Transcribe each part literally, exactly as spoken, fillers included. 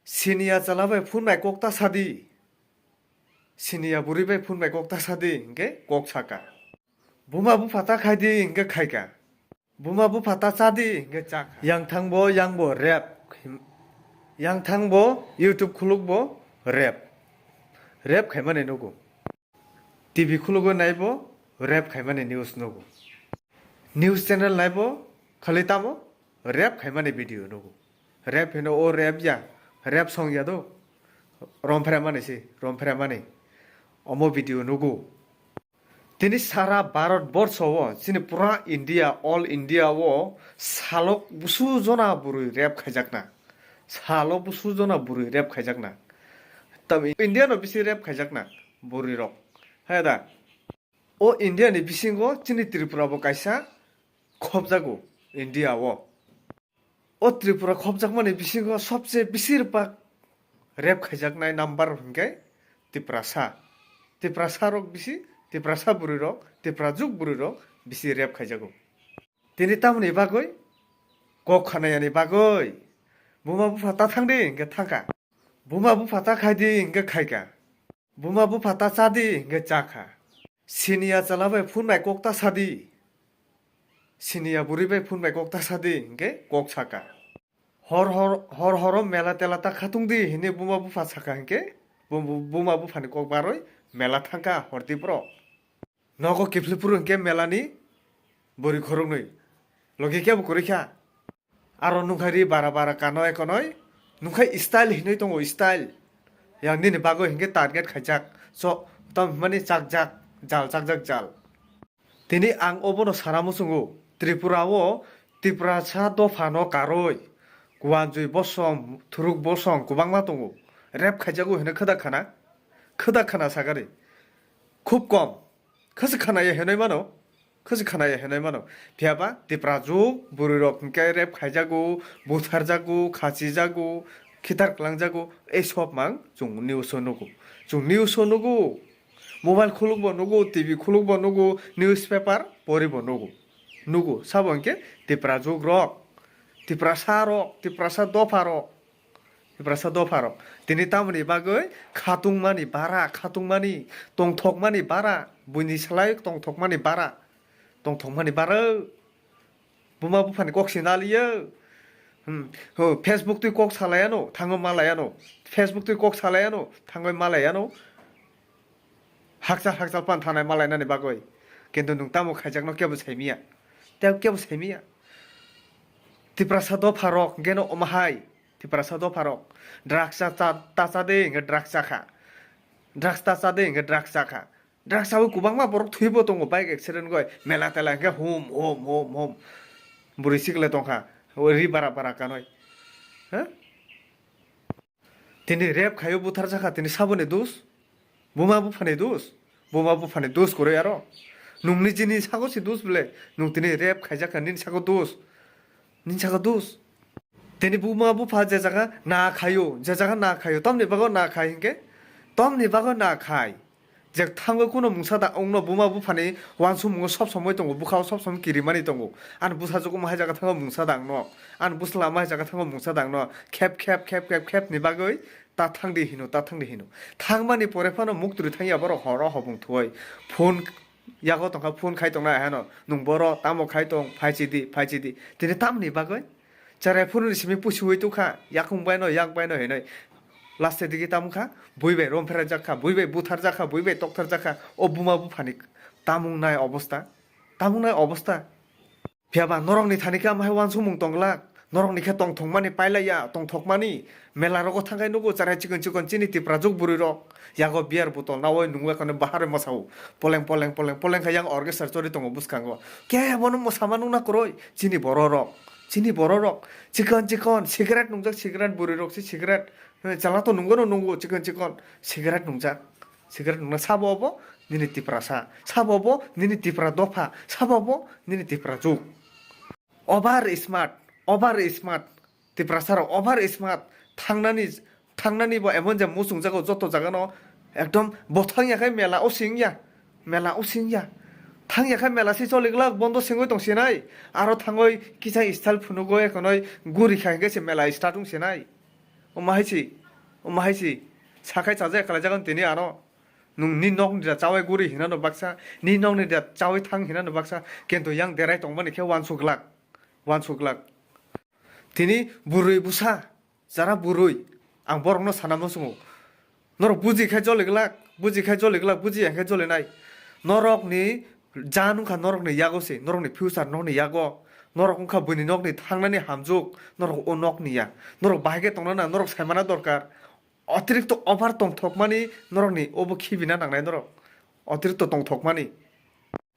Siniya chwla bai phone bai kok ta sadi. Siniya bwrwi bai phone bai kok ta sadi, hinkhe kok saka. Buma bupha ta khaidi, hinkhe khaika. Buma bupha ta chadi, hinkhe chakha. Yang thangbo, yangbo rap. Yang thangbo, YouTube khulukbo rap. Rap khaimani nugo. T V khulugwi naibo rap khaimani news nugo. News channel naibo khali tamo rap khaimani video nugo. Rap hino o rap ya, rap song ya do. Romphra mani si, romphra mani. Omo video nugo. Tini sara Bharat borsho o, chini pura India, all India o salok busu jona bwrwi rap khaijakna. Salo busu jona bwrwi rap khaijakna. Tam India no bisi rap khaijakna bwrwi rok. Hai da. O India ni bisingo chini Tripura bo kaisa khopjago India o. O Tripura khopjakmani bisingo sobse bisi rwpak rap khaijaknai number hinkhe Tiprasa. Tiprasa rok bisi, Tiprasa bwrwi rok, Tipra juk bwrwi rok bisi rap khaijago. Tini tamoni bagwi kok khanayani bagwi buma bupha ta thangdi hinkhe thangkha. Buma bupha ta khaidi hinkhe khaika. Buma bupha ta chadi hinkhe chakha. Siniya chwla bai phone bai kok ta sadi. Siniya bwrwi bai phone bai kok ta sadi hinkhe kok saka. Hor hor, hor horo mela tela ta khatungdi hinwi buma bupha saka hinkhe bu-, bu-, buma buphani kok barwi mela thangkha horti borok. Nogo kiphilphuru hinkhe melani bwrwi khoroknwi. Logi kebo kwrwi kha. Aro nungkha ri bara bara kano ekonoi. Nungkha style hinwi tongo style. Yang nini bagwi hinkhe target khaijak. So, tam hwnmani chakjak, jal chakjak jal. Tini ang obono sana muchungo, Tripura o Tiprasa dophano karwi, Kuanjwi bosong, Thuruk bosong kwbangma tongo. Rap khaijago hino khwda khana, khwda khana sagari. Khub kom. Khasi khanaya hinwi mano, khasi khanaya hinwi mano. Phiyaba Tiprajwk bwrwi rok hinkhe rap khaijago, butharjago, khachijago, khitar kwlangjago, ei sob mang chwng news o nugo. Chwng news o nugo. Mobile khuluk bo nugo, T V khuluk bo nugo, newspaper pori bo nugo. Nugo, sabo hinkhe Tiprajwk rok, Tiprasa rok, Tiprasa dopha rok. Tiprasa dopharok. Tini tamoni bagwi khatungmani bara, khatungmani, tongthokmani bara, buini salai tongthokmani bara, tongthokmani bara. Buma buphani kok sinaliyo. Hmm. Ho, Facebook twi kok salayano, thango malayano. Facebook twi kok salayano, thango malayano. Hakchal hakchal pan thanai malainani bagwi. Kintu nwng tamo khaijakno kebo saimiya. Tei kebo saimiya. Tiprasa dopharok, geno omahai. Tiprasa dopharok. Drugs cha, cha, ta cha de, hinkhe drugs chakha. Drugs ta cha de, hinkhe drugs chakha. Drugs chawi kwbangma borok thwibo tongo, bike accident goi. Mela tela hinkhe hum, hum, hum, hum. Bwrwi sikle tongkha. O ri bara bara kanoi. Ha? Tini rap khaio butharjakha, tini saboni dos? Buma buphani dos? Buma buphani dos kwrwi aro. Nwng nijini sago se dos bwle. Nwng tini rap khaijakha, nini sago dos. Nini sago dos. Tini buma bupha je jaga na khaio, je jaga na khaio, tamni bago na khai hinkhe? Tamni bago na khai. Je thangwi kuno mungsa da wngno buma buphani uansukmungo sob somoi tongo, bwkhao sob somoi kirimani tongo. Ani bwsajwk omo hai jaga thango mungsa da wngno. Ani bwsla omo hai jaga thango mungsa da wngno. Khep, khep, khep, khep, khep ni bagwi ta thangdi hino, ta thangdi hino. Thangmani pore phano muktwi thangya borok horo hobong thuwi. Phone yago tongkha, phone khai tongnai heno. Nwng boro tamo khai tong, phaichidi, phaichidi. Tini tamni bagwi? Cherai phununi simi pusiui tukha, yakung baino, yak baino hinui. Laste digi tamo kha, bui bai romphera jakha, bui bai buthar jakha, bui bai tokthar jakha, o buma buphani tamung nai obosta, tamung nai obosta. Phiyaba norokni thani khe amahai uansukmung tongglak, norokni khe tongthokmani pailaiya, tongthokmani mela rogo thangkhai nugo cherai chikon chikon chini Tiprajwk bwrwi rok. Yago beer botol naui nungo ekhorni baharwi mwsao. Poleng, poleng, poleng, poleng khe yang orchestra chori tongo bwskango. Kebono mwsama nukna kwrwi. Chini bororok, chini bororok. Chikon, chikon, cigarette nungjak, cigarette bwrwi rok se cigarette. Chwla to nungo no nungo, chikon, chikon. Cigarette nungjak. Cigarette nungna sabo obo nini Tiprasa. Sabo obo nini Tipra dopha. Sabo obo nini Tiprajwk. Over smart, over smart. Tiprasa rok over smart. Thangnani, thangnani bo emon je muchung jago joto jaga no ekdom bo thangya khai mela o singya. Mela o singya. Thangya khai mela se choli glak bondo singwi tong sinai. Aro thangwi kisa style phunugwi ekhonoi guri khai hwnkhe se mela start wng sinai. Omo hai si, omo hai si, sakhai chajak khlai jagan tini ano. Nwng ni nokni da chawi guri hinano baksa, ni nokni da chawi thang hinano baksa, kento yang derai tongmani khe wansuk glak, wansuk glak. Tini bwrwi bwsa, jara bwrwi, ang borokno sana muchungo. Norok buji khe joli glak, buji khe joli glak, buji ya khe joli nai. Norokni ja nungkha norokni yago se, norokni future nokni yago. Norok wngkha buini nokni thangnani hamjuk, norok o nokni ya. Norok bahai khe tongna na, norok saimana dorkar. Otirikto over tongthokmani norokni obo khibina nangnai norok. Otirikto tongthokmani.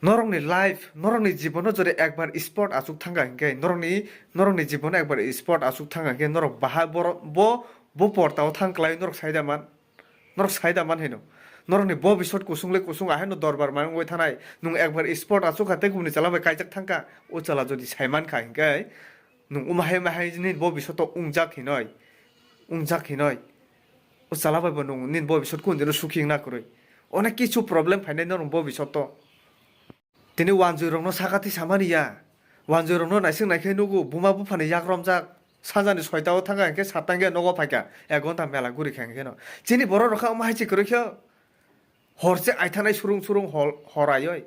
Norokni life, norokni jibono jodi ekbar spot achuk thangkha hinkhe, norokni, norokni jibono ekbar spot achuk thangkha hinkhe, norok baha boro-, bo, bo portao thang klai norok saida man, norok saida man hino. Norokni bobisot kusung le kusung, ahaino dorbar man wngwi thanai. Nwng ekbar spot achuk kha tei kubuni chwla bai kaijak thangkha, o chwla jodi sai mankha hinkhe, nwng umahai mahai nini bobisot wngjak hinoi, wngjak hinoi. O chwla bai bo nwng nini bobisot kundino sukhi wngna kwrwi. Onek kichu problem phainai norok bobisot o. Tini wanjwi rokno saka twi samani ya. Wanjwi rokno naising naikhai nugo, buma buphani yak romjak. Sanjani soita o thangkha hinkhe satta hinkhe nogo phaikha. Ek ghonta mela guri kha hinkhe no. Chini borok rok kha omo hai se kwrwi khe. Hor se aithanai surung surung hol-, horai oi.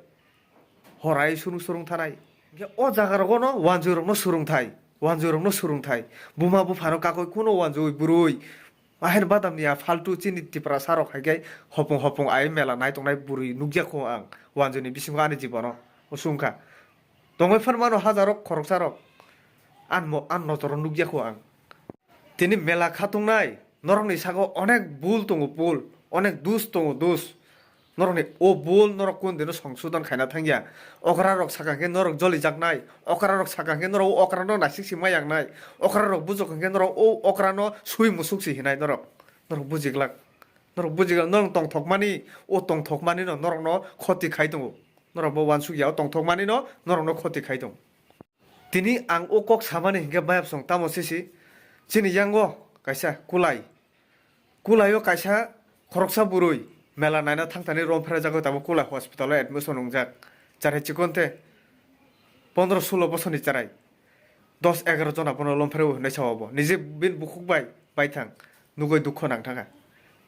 Horai surung surung thanai. Hinkhe o jaga rogo no wanjwi rokno surung thai. Wanjwi rokno surung thai. Buma buphano kakoi kuno wanjwi bwrwi. Ahaino badam ni a faltu chini Tiprasa rok hai khe hopong hopong ai mela nai tongnai bwrwi nukya kho ang wanjwi ni bisingo ani jibono. O sungkha. Tongwi phan mano hajaro khoroksa rok. An mo-, an nojoro nukya kho ang. Tini mela khatungnai norokni sago onek bul tongo bul, onek dus tongo dus. Norokni o bul norok kundino songsodon khaina thangya. Okra rok sakha khe norok jolijaknai, okra rok sakha khe norok o okra no naisik si mayangnai, okra rok bujok khe norok o okra no sui musuk si hinai norok. Norok bujiglak, norok bujiglak, norok tongthokmani, o tongthokmani no norok no khoti khai tongo. Norok bo wansuk ya o tongthokmani no norok no khoti khai tongo. Tini ang o kok samani hinkhe bayapsong tamo sisi. Chini yango kaisa kulai. Kulai o kaisa khoroksa bwrwi mela naina thangthani romphera jagwi tabuk kulai hospital o admission wngjak. Charai chikon te pondro sulo bosorni charai. Dos egaro jona bono lomphera o hinwi sao bo. Nije bini bukhuk bai baithang. Nugoi dukho nang thangkha.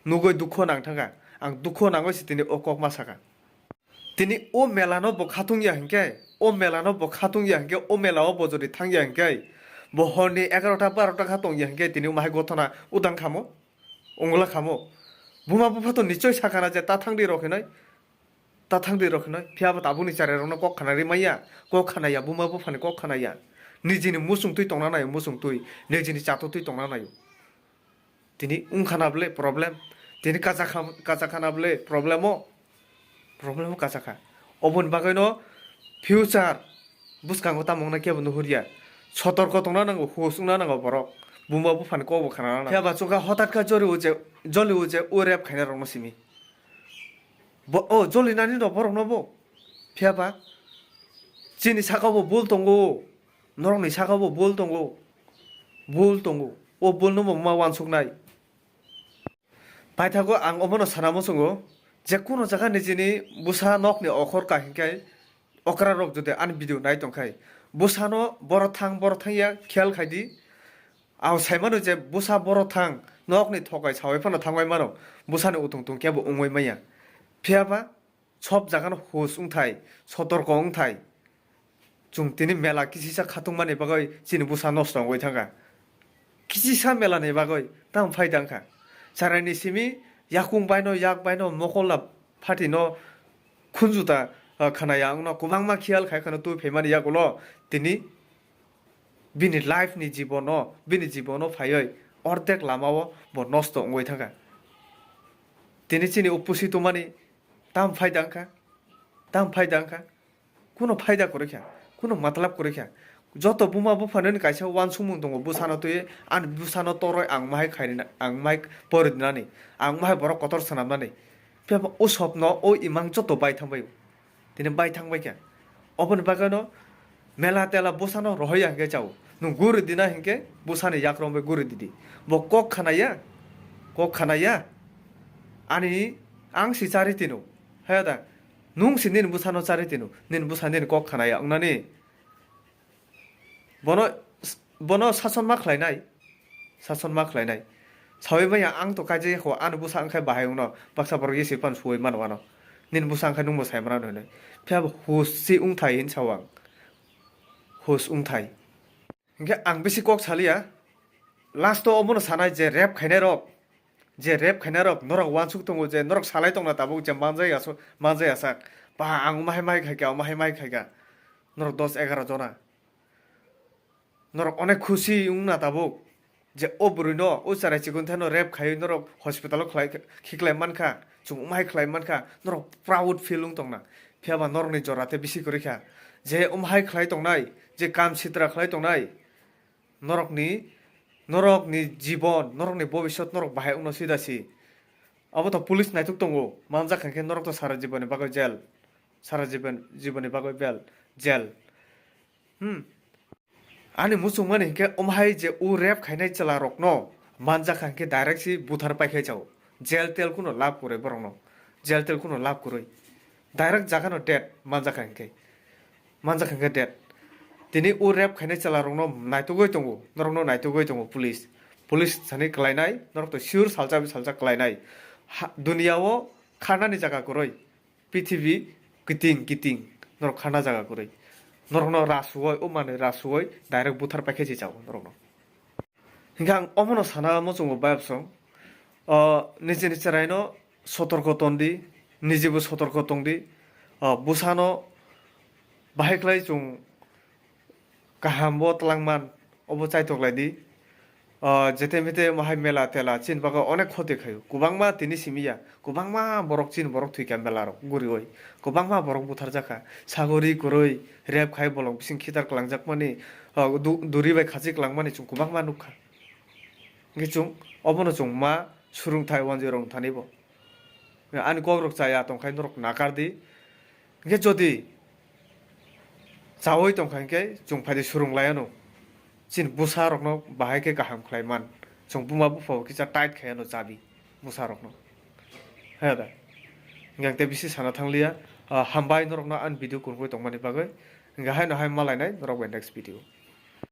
Nugoi dukho nang thangkha. Ang dukho nangoi se tini o kok ma sakha. Tini o mela no bo khatung ya hinkhe, o mela no bo khatung ya hinkhe, o mela o bo jodi thang ya hinkhe, bo hor ni egarota barota kha tong ya hinkhe, tini omo hai gothona udang khamo, ungla khamo. Buma bupha to nichoi sakha na je ta thang di rok hinoi, ta thang di rok hinoi. Phiya bo tabuk ni charai rok no kok khana ri maya, kok khana ya, buma bupha ni kok khana ya. Niji ni muchung twi tongna naio, muchung twi, niji ni chato twi tongna naio. Tini wngkha na bwle problem, tini kacha kha, kacha kha na bwle problem o, problem o kacha kha. Oboni bagwi no future bwskango tamo wngna kebo nuhur ya. Sotorko tongna nango, hus wngna nango borok, buma buphani kok bo khana nango. Phiya ba chwngkha hotat kha jori o je, joli o je o rep khaina rok no simi. Bo, o joli nani no borok no bo. Phiya ba chini saka bo bul tongo. Norokni saka bo bul tongo, bul tongo. O bul no bo ma wansuknai. Paithago ang obono sana muchungo, je kuno jaga nijini bwsa nokni okhor kahingkhai okra rok jodi ani video nai tongkhai, bwsano boro thang, boro thang ya khiyal khaidi. Ang saimano je bwsa boro thang, nokni thokai sawi phano thangbai mano, bwsani utung tung kebo wngwi maya. Phiya ba, sob jagano hus wngthai, sotorko wngthai. Chwng tini mela kisisa khatungmani bagwi chini bwsa nosto wngwi thangkha. Kisisa melani bagwi tamo phaida wngkha. Charaini simi yakung baino, yak baino, mokolla phatino khunjuta, ah, khanaya wngno kwbangma khiyal khai kheno twi phaimani yagulo tini bini life ni jibono, bini jibono phaiwi ordek lamao bo nosto wngwi thangkha. Tini chini o pusi tongmani tam phaida wngkha, tam phaida wngkha, kuno phaida kwrwi kha, kuno matlab kwrwi kha. Joto buma buphano ni kaisa wansukmung tongo, bwsano twi, ani bwsano toroi ang mahai khairina, ang mahai poridinani, ang mahai borok kotor swnamnani. Phiya ba o sopno, o imang joto bai thangbai. Tini bai thangbai kha. Oboni bagwi no mela tela bwsano rohor ya hinkhe chao. Nwng guri dina hinkhe bwsani yak romwi guri didi. Bo kok khanaya, kok khanaya. Ani ang si chari tino. Haya da. Nwng si nini bwsano chari tino. Nini bwsa nini kok khanaya wngnani. Bono, bono sason ma khlainai. Sason ma khlainai. Sawi maya ang to kaijak ya kho, ani bwsa wngkha bahai wngno, baksa borok yesi pan suwi mano ano. Nini bwsa wngkha nwngbo sai mano hinwi. Phiya bo hus si wngthai hin sao ang. Hus wngthai. Hinkhe ang bisi kok saliya. Last o omono sanai je rape khainai rok, je rape khainai rok norok uansuk tongo je norok salai tongna tabuk je manjak ya so-, manjak ya sak. Ba ang omo hai mai khaikha, omo hai mai khaikha. Norok dos egaroh jona. Norok onek khusi wngna tabuk je o bwrwino, o chwrai chikonthano rape khaiwi norok hospital o khlai, khiklai mankha, chwng omo hai khlai mankha, norok proud feel wng tongna. Phiya ba norokni jora tei bisi kwrwi kha. Je omo hai khlai tongnai, je kam sitra khlai tongnai, norokni, norokni jibon, norokni bobisot norok bahai wngno sida si. Abo to police naituk tongo, manjak kha khe norok to sara jiboni bagwi jail. Sara jibon, jiboni bagwi bel, jail. Hmm. Ani muchungmani hinkhe omo hai je o rape khainai chwla rokno manjak kha hinkhe direct si buthar pai khai chao. Jail tel kuno lab kwrwi borokno. Jail tel kuno lab kwrwi. Direct jaga no dead manjak kha hinkhe. Manjak kha hinkhe dead. Tini o rape khainai chwla rokno naitugwi tongo, norokno naitugwi tongo police. Police sani kwlainai, norok to sure salsa bi salsa kwlainai. Ha, dunia o kharnani jaga kwrwi. Prithibi kiting kiting, norok khana jaga kwrwi. Norokno rasuoi, o manwi rasuoi, direct buthar paikhe se chao norokno. Hinkhe ang omono sana muchungo bayapsong, o, nijini chwraino sotorko tondi, nijibo sotorko tongdi, o, bwsano bahai khlai chwng kaham bo twlangman, obo chaitok lai di. Ah, jete mete omo hai mela tela chini bagwi onek khoti khaio. Kwbangma tini simi ya, kwbangma borok chini borok thwikha mela rok guriwi. Kwbangma borok butharjakha. Sagori kwrwi, rape khai bolong bising khitar kwlangjakmani, ah, du-, duri bai khachi kwlangmani chwng kwbangma nukha. Hwnkhe chwng obono chwng ma surungthai wanjwi rong thani bo. Ani kok rok chaya tongkhai norok nakar di. Hwnkhe jodi chawi tongkha hwnkhe chwng phaidi surung lai anw. Chini bwsa rokno bahai khe kaham khlai man. Chwng buma bupha bo kisa tight khai anw chabi bwsa rokno. He da. Hwnkhe ang tei bisi sana thangliya. Ah, hambai norokno ani video kunugwi tongmani bagwi. Hwnkhe haino hai malainai norok bai next video.